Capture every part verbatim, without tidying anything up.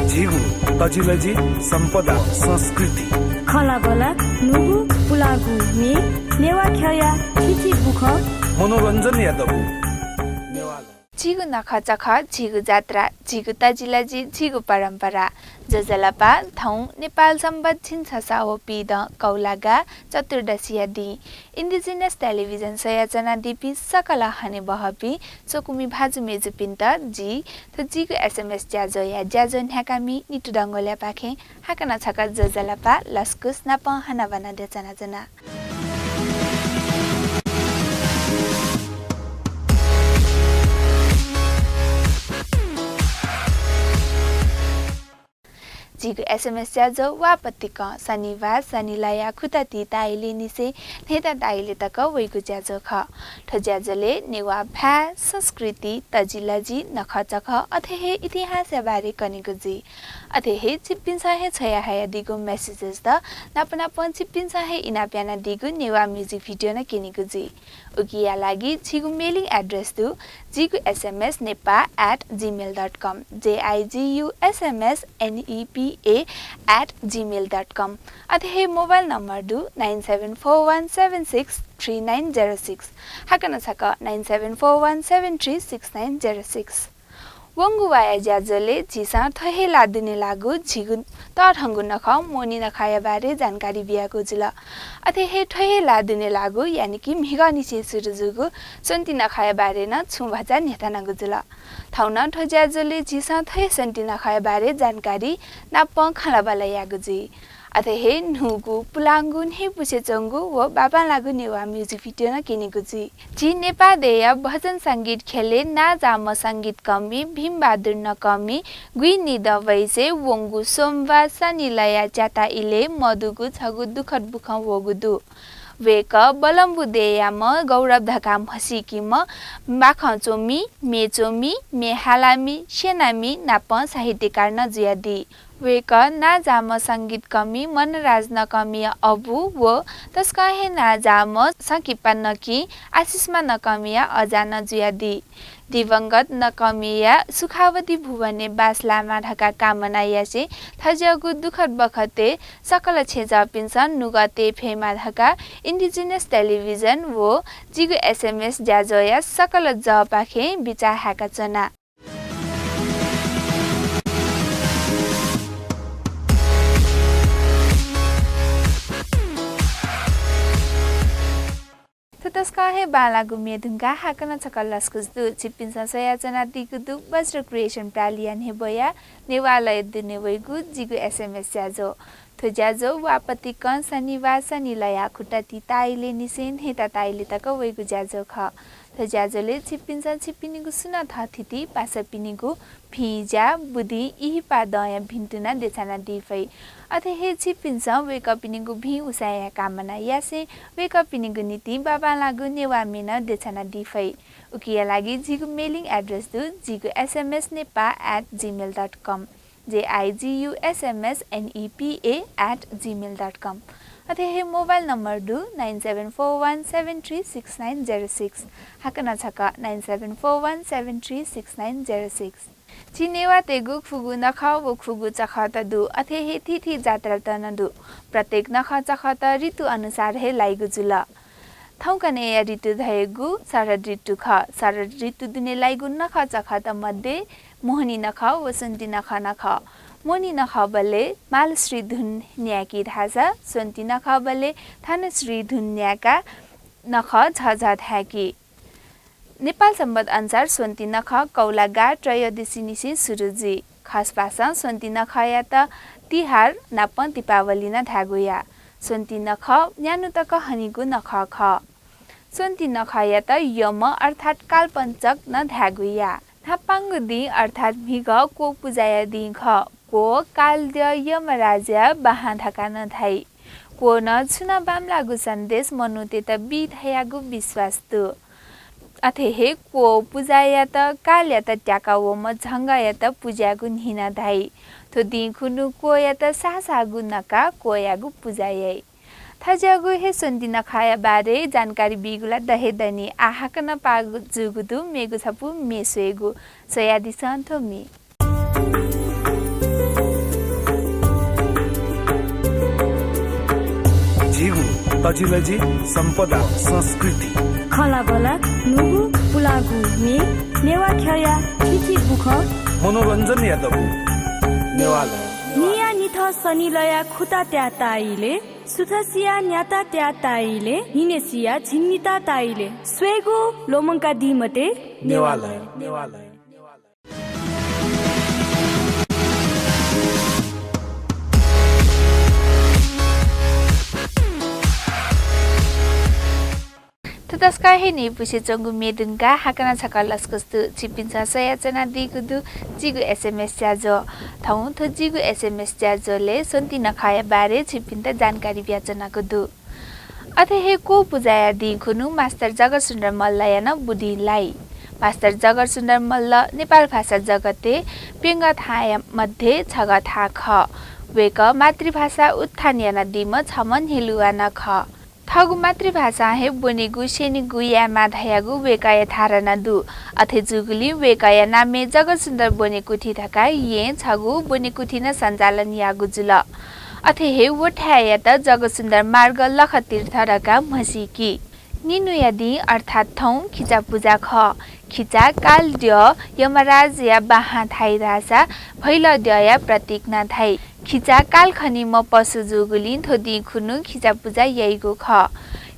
झीगु तजिलजि, सम्पदा, संस्कृति, खँल्हाबल्हा, न्हूगु पुलांगु म्ये, नेवाः ख्यःया थीथी बुखँ, मनोरञ्जनया दबू। नेवाः झीगु नखःचखः, झीगु जात्रा, झीगु तजिलजि, झीगु परम्परा। ज्वजलपा, थौं नेपाल संवत् झिंछसः व पीदँ कौलागा चतुर्दशीया दिं Indigenous Television स्वयाच्वनादीपिं सकल हनेबहःपिं स्वकुमि भाजु मय्जुपिन्त जि थ्व झीगु एसएमएस ज्याझ्वःया ज्याझ्वः न्ह्याकामि नितु डंगोलयापाखें हाकनं छकः ज्वजलपा, लसकुस नापं हनाबना देछानाच्वना। झीगु एसएमएस ज्याझ्वः वाःपतिकं शनिबार सनिलया खुताति ताइलेनिसें न्हय्ता ताइले तक वइगु ज्याझ्वः खः। थ्व ज्याझ्वलय् नेवाः भाय्, संस्कृति, तजिलजि, नखःचखः अथे हे इतिहासया बारे कनेगु जुइ। अथे हे छिकपिन्सं हे छ्वयाहयादीगु messages त नाप नापं छिकपिन्सं हे इनाप यानादीगु नेवाः music video नं क्यनेगु जुइ। उकिया लागि झीगु mailing address दु, झीगु SMS नेपा at gmail dot com, J I G U S M S N E P A at gmail dot com। अथे हे मोबाइल नम्बर दु nine seven four one seven six three nine zero six, हाकनं छकः nine seven four one seven three six nine zero six। वंगु वाया ज्याझ्वलय् झीसं थ्व हे ल्हाः दुने लाःगु झीगु तःधंगु नखः मोहनी नखःया बारे जानकारी बियागु जुल। अथे हे थ्व हे ल्हाः दुने लाःगु, यानि कि म्हिगःनिसें सुरु जूगु स्वन्ति नखःया बारे नं छुं भचा न्ह्यथनागु जुल। थौं नं थ्व ज्याझ्वलय् झीसं थ्व हे स्वन्ति नखःया बारे जानकारी नापं खँल्हाबल्हा यायेगु जुइ। अथे हे न्हूगु, पुलांगु, न्हय्पुसे च्वंगु व बांबांलाःगु नेवाः music video नं क्यनेगु जुइ। झी नेपाः देय्‌या भजन संगीत ख्यलय् नांजाःम्ह संगीतकर्मी भीमबहादुर नकःमि गुइनिदँ वइसे वंगु सोमबार सनिलया च्याता इलय् मदुगु छगू दुःखद बुखँ वःगु दु। वय्‌कः बलम्बु देय्‌याम्ह गौरव धकाः म्हसीकीम्ह बाखं च्वमि, म्ये च्वमि, म्ये हालामि, स्यनामि नापं साहित्यकार नं जुयादी। वय्‌कः नांजाःम्ह संगीतकर्मी मनराज नकःमिया अबु व तसकं हे नांजाःम्ह संकिपा नकिं आशिषमा नकःमिया अजा नं जुयादी। दिवंगत नकःमिया सुखावती भुवनय् बास लायेमा धकाः कामना यासें थज्याःगु दुःखद बखतय् सकल छेँजःपिन्सं नुगः तये फयेमा धकाः Indigenous Television व झीगु एसएमएस ज्याझ्वःया सकल जःपाखें बिचाः हाय्‌काच्वना। थ्व तसकं हे बांलाःगु म्ये धुंकाः हाकनं छकः लसकुस दु। छिकपिन्सं स्वयाच्वनादीगु दु वज्र क्रिएसन प्रालिया न्ह्यब्वया नेवालय दुने वइगु जिगु एसएमएस ज्याझ्वः। थ्व ज्याझ्वः वाःपतिकं शनिबार सनिलया खुताति ताइलेनिसें न्हय्ता ताइले तक वइगु ज्याझ्वः खः। थ्व ज्याझ्वलय् छिकपिन्सं छिकपिनिगु सुं नं थःथिति पासापिनिगु भिं ज्या, बुदिं, इहिपा दँया भिन्तुना देछानादी फइ। अथे हे छिकपिन्सं वय्‌कःपिनिगु भिं उसाँय्‌या कामना यासें वय्‌कःपिनिगु निंतिं बांबांलाःगु नेवाः म्ये नं देछानादी फइ। उकिया लागि झीगु mailing address दु, झीगु एसएमएस नेपाः at gmail dot com, J I G U S M S N E P A at gmail dot com। अथे हे मोबाइल नम्बर दु nine seven four one seven three six nine zero six, हाकनं छकः nine seven four one seven three six nine zero six। झी नेवाःतय्‌गु खुगू नखः व खुगू चखःत दु, अथे हे थीथी जात्रात नं दु। प्रत्येक नखः चखःत ऋतु अनुसार हे लाइगु जुल। थौंकन्हय्‌या ऋतु धयागु शरद ऋतु खः। शरद ऋतु दुने लाइगु नखः चखःत मध्ये मोहनी नखः व स्वन्ति नखः नं खः। मोहनी नखःबलय् मालश्री धुन न्यायेकी धाःसा, स्वन्ति नखःबलय् थानश्री धुन न्यायेकाः नखः झःझः धायेकी। नेपाल संवत् अनुसार स्वन्ति नखः कौलागा त्रयोदशीनिसें सुरु जुइ। खसभासं स्वन्ति नखःयात तिहार नापं दीपावली नं धायेगु या। स्वन्ति नखः न्यान्हु तक हनीगु नखः खः। स्वन्ति नखःयात यम अर्थात् कालपञ्चक नं धायेगु या। न्हापांगु दिं अर्थात् म्हिगः क्वः पुजाया दिं खः। क्वः कालद्यः यमराजया बाहां धकाः नं धाइ। क्वलं छुं नं बांमलाःगु सन्देश मनूतय्‌त बी धयागु विश्वास दु। अथे हे क्वः पुजायात कालयात त्याका वःम्ह झंगःयात पुज्यायेगु न्हि नं धाइ। थ्व दिं खुन्हु क्वःयात साःसाःगु नकाः क्वःयागु पुजा याइ। थज्याःगु हे स्वन्ति नखःया बारे जानकारी बीगु ला द हे दनि। आः हाकनं पाः जूगु दु मेगु छपु म्ये स्वयेगु। स्वयादिसँ थ्व म्ये। अजिलजि, सम्पदा, संस्कृति, खँल्हाबल्हा, न्हूगु पुलांगु म्ये, नेवाः ख्यःया थीथी बुखँ, मनोरञ्जनया दबू। नेवालय। न्हिया निथं सनिलया खुता त्याः ताइले, सुथसिया न्याता त्याः ताइले, न्हिनेसिया झिंनिता ताइले। स्वयेगु ल्वःमंकादी मते। नेवालय। नेवालय। थ्व तसकं हे न्ह्यइपुसे च्वंगु म्ये धुंकाः हाकनं छकः लसकुस दु। छिपिन्सं स्वयाच्वनादीगु दु जिगु एसएमएस ज्याझ्वः। थौं थ्व जिगु एसएमएस ज्याझ्वलय् स्वन्ति नखःया बारे छिपिन्त जानकारी बियाच्वनागु दु। अथे हे क्वपुजाया दिं खुन्हु मास्टर जगतसुन्दर मल्लया नं बुदिं लाइ। मास्टर जगतसुन्दर मल्ल नेपाल भाषा जगतय् प्यंगः थाँया मध्ये छगः थाँ खः। वय्कः मातृभाषा उत्थान यानादीम्ह छम्ह न्ह्यलुवा नं खः। थःगु मातृभाषां हे ब्वनेगु स्यनेगु यायेमाः धयागु वय्कःया धारणा दु। अथे जूगुलिं वय्कःया नामय् जगतसुन्दर ब्वनेकुथि धकाः येँ छगू ब्वनेकुथि नं सञ्चालन याःगु जुल। अथे हे व थाय्‌यात जगतसुन्दर मार्ग लखतीर्थ धकाः म्हसीकी। निन्हुया दिं अर्थात् थौं खिचा पुजा खः। खिचा कालद्यः यमराजया बाहां धाइ धाःसा भैलद्यःया प्रतीक नं धाइ। खिचा कालखनीम्ह पशु जूगुलिं थ्व दिं खुन्हु खिचा पुजा याइगु खः।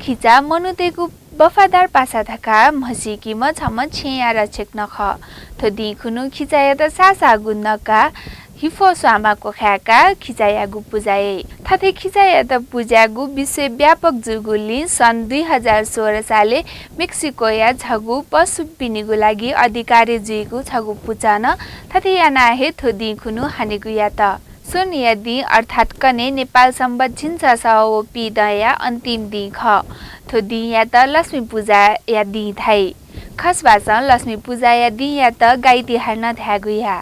खिचा मनूतय्‌गु वफादार पासा धकाः म्हसीकीम्ह छम्ह छेँया रक्षक नं खः। थ्व दिं खुन्हु खिचायात साःसाःगु नका हिफो स्वांमा क्वखाय्‌काः खिचायागु पुजा याइ। थथे खिचायात पुजायेगु विश्वव्यापक जूगुलिं सन् दुई हजार सोह्र सालय् मेक्सिकोया छगू पशु पिनिगु लागि अधिकारी जुइगु छगू पुचः नं थथे यानाः हे थ्व दिं खुन्हु हनेगु यात। स्वन्हुया दिं अर्थात् कन्हय् नेपाल संवत् झिंछसः व पीदँया अन्तिम दिं खः। थ्व दिंयात लक्ष्मी पुजाया दिं धाइ। खस भासं लक्ष्मी पुजाया दिंयात गाई तिहार नं धायेगु याः।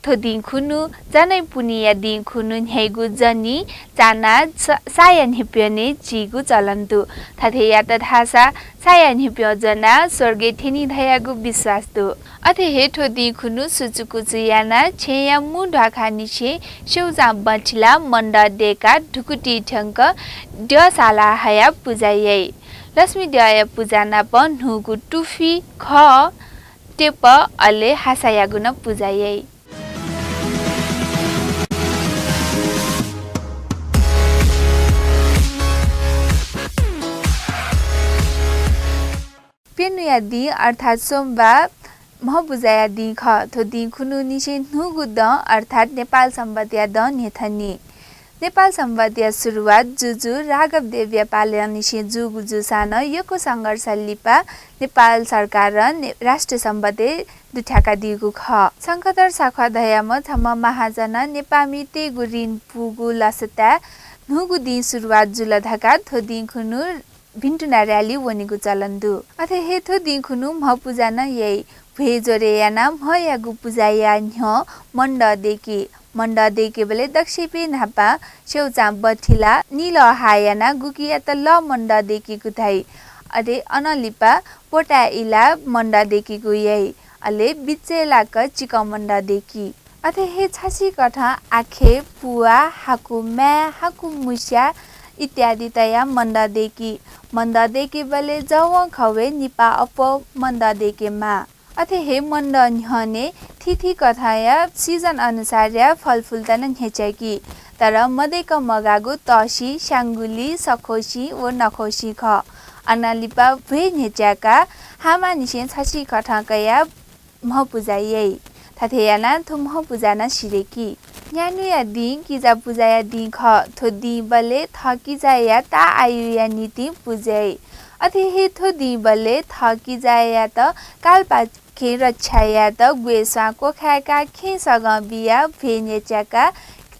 थ्व दिं खुन्हु जनै पुन्हिया दिं खुन्हु न्ह्याइगु जनी चानाः स-, साया न्ह्यप्यने जीगु चलन दु। थथे यात धाःसा साया न्ह्यप्यं ज्वनाः स्वर्गय् थ्यनी धयागु विश्वास दु। अथे हे थ्व दिं खुन्हु सुचुकुचु यानाः छेँया मू ध्वाखांनिसें स्यौचां बँथिलाः मण्डः दय्काः धुकुति थ्यंक द्यः साला हयाः पुजा याइ। लक्ष्मी द्यःया पुजा नाप न्हूगु तुफि, खः, टेप, अले हासायागु नं पुजा याइ। प्यन्हुया दिं अर्थात् सोमबाः म्हपुजाया दिं खः। थ्व दिं खुन्हुनिसें न्हूगु दँ अर्थात् नेपाल संवत्‌या दँ न्ह्यथनी। नेपाल संवत्‌या सुरुवात जुजु राघवदेवया पालंनिसें जूगु जूसां नं यक्व संघर्ष लिपा नेपाल सरकारं ने-, राष्ट्रिय संवत्‌य् दुथ्याकादीगु खः। शंखधर साख्वाः धयाम्ह छम्ह महाजनं नेपाःमितय्‌गु ऋण पूगु लसताय् न्हूगु दिं सुरुवात जुल धकाः थ्व दिं खुन्हु भिन्तुना र्‍याली वनेगु चलन दु। अथे हे थ्व दिं खुन्हु म्हपुजा नं याइ। भ्वय् ज्वरय् यानाः म्हयागु पुजा याये न्ह्यः मण्डः दय्की। मण्डः दय्केबलय् दक्वसिबय् न्हापां स्यौचां बँथिलाः निलः हाः यानाः गुकियात लः मण्डः दय्कीगु धाइ। अले अनं लिपा पोताय् इलाः मण्डः दय्कीगु याइ। अले बिचय् लाक चिकं मण्डः दय्की। अथे हे छसिकथं आखे, पुवा, हाकु माय्, हाकु मुस्या इत्यादि तयाः मण्डः दय्की। मण्डः दय्केबलय् जवंखवय् निपाः अप्वः मण्डः दय्केमाः। अथे हे मण्डः न्ह्यःने थीथी कथंया season अनुसारया फलफुलत नं न्ह्यच्याकी। तर मदय्क मगाःगु तःसि, स्याङ्गुलि, सखोसि व नखोसि खः। अनं लिपा भ्वय् न्ह्यच्याकाः हामांनिसें छसिकथं कयाः म्हपुजा याइ। थथे यानाः थ्व म्हपुजा नं सिधय्की। न्यान्हुया दिं किजा पुजाया दिं खः। थ्व दिंबलय् थः किजाया ताःआयुया निंतिं पुजा याइ। अथे हे थ्व दिंबलय् थः किजायात कालपाखें रक्षा यायेत ग्वय् स्वां क्वखाय्काः खेँय् सगं बियाः भ्वय् न्ह्यच्याकाः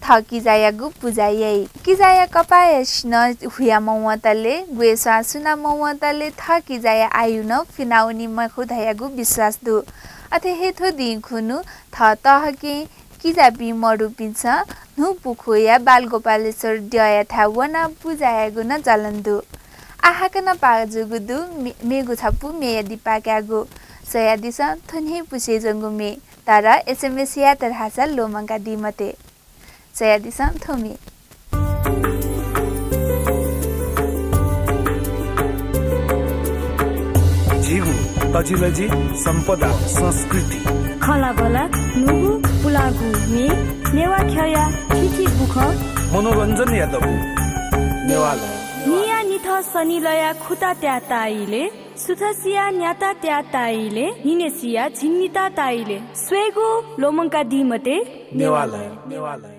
थः किजायागु पुजा याइ। किजाया कपाःया सिन्हः हुया मवंतले, ग्वय् स्वां सुना मवंतले थः किजाया आयु नं फिनावनी मखु धयागु विश्वास दु। अथे हे थ्व दिं खुन्हु थः तःहकें किजापिं मरुपिन्सं न्हू पुखूया बालगोपालेश्वर द्यःयाथाय् वनाः पुजा यायेगु नं चलन दु। आः हाकनं पाः जूगु दु मे-, मेगु छपु म्येया दिपाः कायेगु। स्वयादिसँ, थ्व न्ह्यइपुसे च्वंगु म्ये। तर एसएमएस यायेत धाःसा ल्वःमंकादी मते। स्वयादिसँ, थ्व म्ये। अजिलजि, सम्पदा, संस्कृति। खँल्हाबल्हा, न्हूगु, पुलांगु म्ये, नेवाः ख्यःया थीथी बुखँ। मनोरञ्जनया दबू। नेवालय। न्हिया निथं सनिलया खुता त्याः ताः इलय्, सुथसिया न्याता त्याः ताः इलय्, न्हिनय्सिया झिंनिता ताः इलय्। स्वयेगु ल्वःमंकादी मते। नेवालय।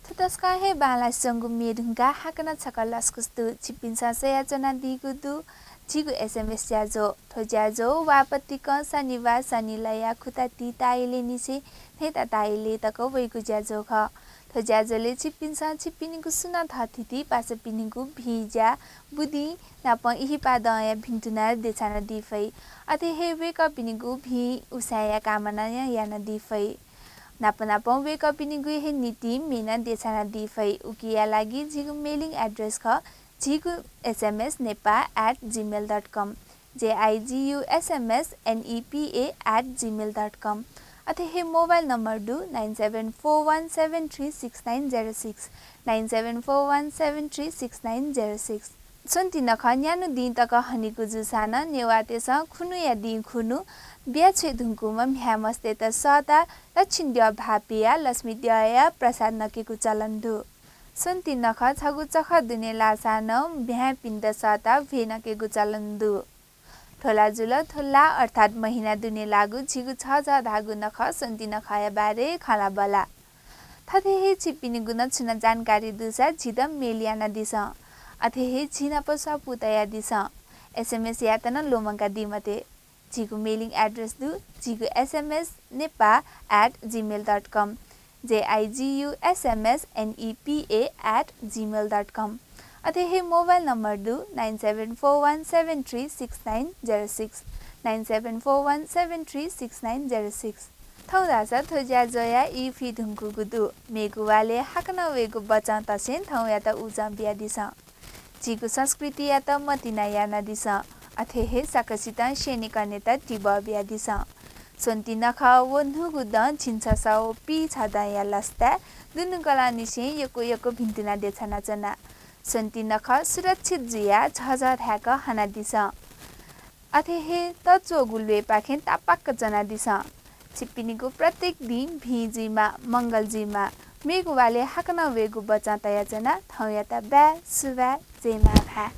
थ्व तसकं हे बांलासेच्वंगु म्ये धुंकाः हाकनं छकः लसकुस दु। छिकपिन्सं स्वयाच्वनादीगु दु झीगु एसएमएस ज्याझ्वः। थ्व ज्याझ्वः वाःपतिकं शनिबार सनिलया खुता ती ताः इलय् निसें न्हय्ता ताः इलय् तक वइगु ज्याझ्वः खः। थ्व ज्याझ्वलय् छिकपिन्सं छिकपिनिगु सुनां थःथिति पासापिनिगु भिं ज्या बुदिं नापं इहिपादंया भिन्तुना देछानादी फइ। अथे हे वय्कःपिनिगु भिं उसाँय्या कामना नं यानादी फइ। नाप नापं वय्कःपिनिगु हे निंतिं म्ये नं देछानादी फइ। उकिया लागि झीगु mailing address खः झिगु एसएमएस नेपाः at gmail dot com, जेआइजियुएसएमएस नेपा at gmail dot com। अथे हे मोबाइल नम्बर दु nine seven four one seven three six nine zero six, nine seven four one seven three six nine zero six। स्वन्ति नखः न्यान्हु दिं तक हनीगु जूसां नं नेवाःतय्सं खुन्हुया दिं खुन्हु बिया छ्वये धुंकूम्ह म्ह्याय् मस्तय्त सःताः लच्छि द्यः भाः पियाः लक्ष्मी द्यःया प्रसाद नकेगु चलन दु। स्वन्ति नखः छगू चखः दुने लाःसां नं म्ह्याय्‌पिन्त सःताः भ्वय् नकेगु चलन दु। थ्व ला जुल थ्व ला अर्थात् महिना दुने लाःगु झीगु छझः धाःगु नखः स्वन्ति नखःया बारे खँल्हाबल्हा। थथे हे छिकपिनिगु नं छुं नं जानकारी दुसा झीत मेल यानादिसँ। अथे हे झी नाप स्वापू तयादिसँ। एसएमएस यायेत नं ल्वःमंकादी मते। झीगु mailing address दु झीगु एसएमएस नेपाः at gmail dot com, जेआइजियुएसएमएस नेपा at gmail dot com। अथे हे मोबाइल नम्बर दु nine seven four one seven three six nine zero six, nine seven four one seven three six nine zero six। थौं धाःसा थ्व ज्याझ्वःया ई फुइ धुंकूगु दु। मेगु वालय् हाकनं वयेगु बचं तसें थौंयात उजं बियादिसँ। झीगु संस्कृतियात मतिना यानादिसँ। अथे हे सकसितं स्यनेकनेत तिबः बियादिसँ। स्वन्ति नखः व न्हूगु दँ झिंछसः व पीछदँया लसताय् दुनुगलंनिसें यक्व यक्व भिन्तुना देछानाच्वना। स्वन्ति नखः सुरक्षित जुयाः झःझः धाय्क हनादिसँ। अथे हे तच्वःगु ल्वय्‌पाखें तापाक्क च्वनादिसँ। छिकपिनिगु प्रत्येक दिं भिं जुइमा, मंगल जुइमा। मेगु वालय् हाकनं वयेगु बचं तयाच्वना। थौंयात बाय्, सुभाय्, जय मांभाय्।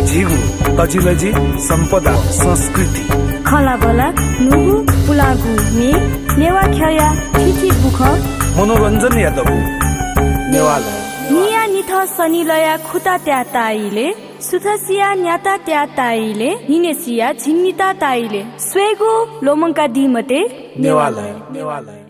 झीगु तजिलजि सम्पदा संस्कृति। खँल्हाबल्हा, न्हूगु, पुलांगु म्ये, नेवाः ख्यःया थीथी बुखँ। मनोरञ्जनया दबू। नेवालय। न्हिया निथं सनिलया खुता त्याः ताः इलय्, सुथसिया न्याता त्याः ताः इलय्, न्हिनय्सिया झिंनिता ताः इलय्। स्वयेगु ल्वःमंकादी मते। नेवालय। नेवालय।